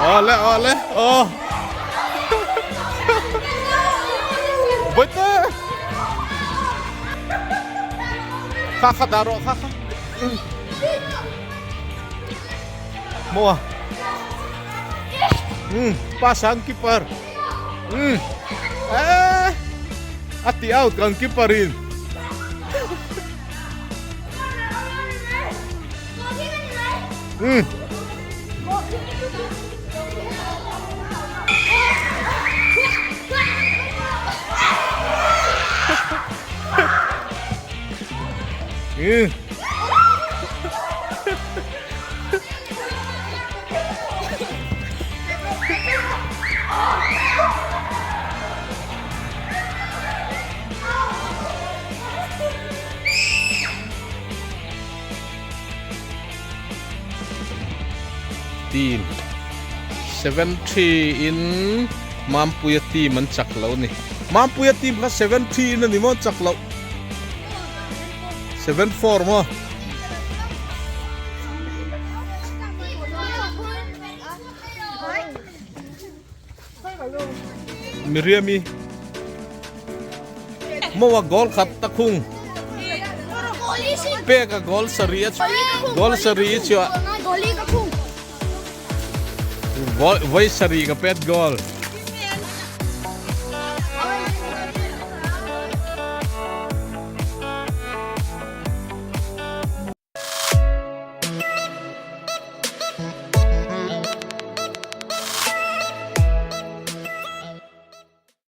Awle awle aw. Boite. Kha kha dah rawh kha kha. Maw. Um pass ang keeper. Um. Eh. A ti out kan keeper in. Um. Um. Team 73 in Mampuia team an chak lo ni. Mampuia team kha 73 in a ni maw chak loh. 74 maw. Miriami Mawa goal khat ta khung pek a goal sarih a goal sarih a chhuah vawi sarih ka pet goal.